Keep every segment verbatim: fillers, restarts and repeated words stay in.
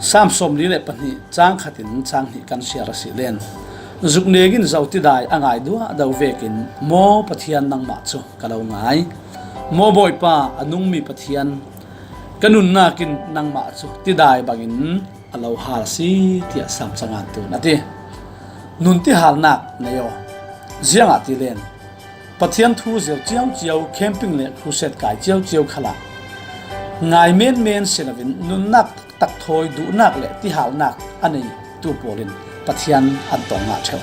Sam sawmli le pahnih, chang khatin chang hnih kan siar a si len. Zuk nengin zo tidai a ngai duah do vekin, maw Pathian, nangmah cu ka lo ngai. Maw Bawipa, a nungmi Pathian, ka nunnak in nangmah cu tidai bangin a lo hal a si, tiah Sam cangan tu in a ti. Nun tihalnak nei aw. Ziangahtile Pathian thu zir cio cio, camping le crusade kai cio cio khalah ngai menmen si loin nunnak taktak thawi duhnak le tihalnak a neitu pawl in Pathian an tong ngah ṭheu.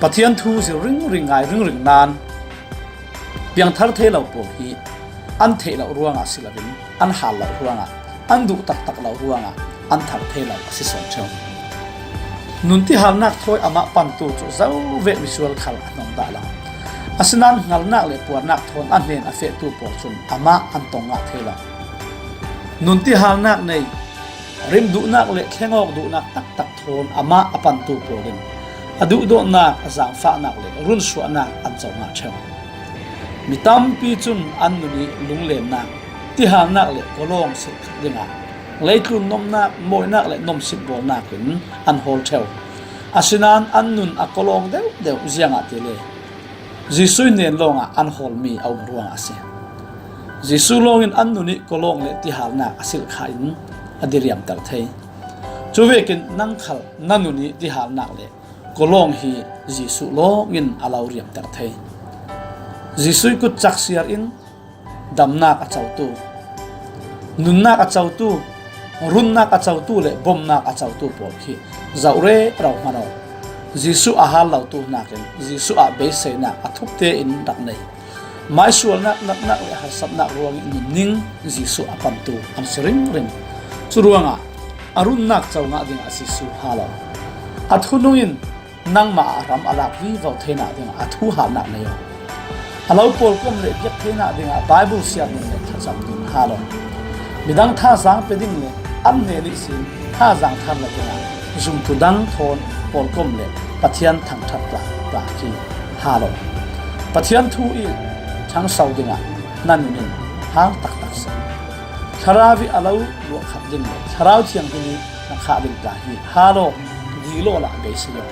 Pathian thu zir ringring, ngai ringring nan piangthar thei lo pawl hi an theih loh ruangah si loin, an hal loh ruangah, an duh taktak loh ruangah an thar thei lo a si sawn ṭheu. Nun tihalnak thawi amah pantu cu zo vek misual khal a hnong dah lo. Asinain hngalnak le puarnak thawn a hnen a fehtu pawl cun amah an tong ngah thei lo. Nun tihalnak nei, rim duhnak le thleng awk duhnak taktak thawn amah a pantu pawl in a duhdawtnak, a zaangfahnak le runsuahnak an co ngah ṭheu. Mi tampi cun an nun i lunglennak, tihalnak le kawlawng silh khat dingah leitlun nomnak, mawinak le nomsit bawlnak in an hawl ṭheu. Asinain an nun a kawlawng deuhdeuh, ziangahtile Jesuh hnen lawngah an hawlmi a um ruangah a si. Jesuh lawngin an nun i kawlawng le tihalnak a silh kha in a diriamter thei. Cuvekin nang khal na nun i tihalnak le kawlawng hi Jesuh lawngin a lo riamter thei. Jesuh i kut cak siar in damnak a cotu, nunnak a cotu, runnak a cotu le bomnak a cotu pawl khi zoh rero hmanh aw. Jesuh a hal lotu hnakin Jesuh ah beiseinak a thup tein rak nei. Maisualnak, natnak le harsatnak ruangih nunning Jesuh a pantu an si ringring. Curuangah a runnak co ngah dingah Jesuh hal aw. A thunung in nangmah ah ram a lak vivo theinak dingah a thu halnak nei aw. A lo pawlkom le biak theinak dingah Bible siar nun le thlacam nun hal aw. Midang thazaang pe ding le an hnen ihsin thazaang thar lo dingah zumtu dang thawn pawlkom le Pathian thangṭhat tla tla khi hal aw. Pathian thu i ṭhangso dingah na nun in hal taktak si. Thlarau i a lo luahkhat ding le Thlarau Thianghlim i na khah ding tla hi hal aw. Dihlawh lah beisei aw.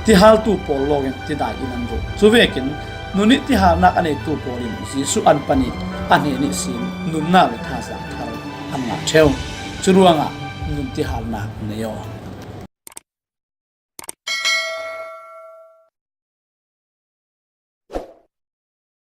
Tihaltu pawl lawngin tidai in an ruh. Cuvekin nun i tihalnak a neitu pawl in Jesuh an pan i a hnen ihsin nunnak le thazaang thar an ngah ṭheu. Curuangah nun tihalnak nei aw.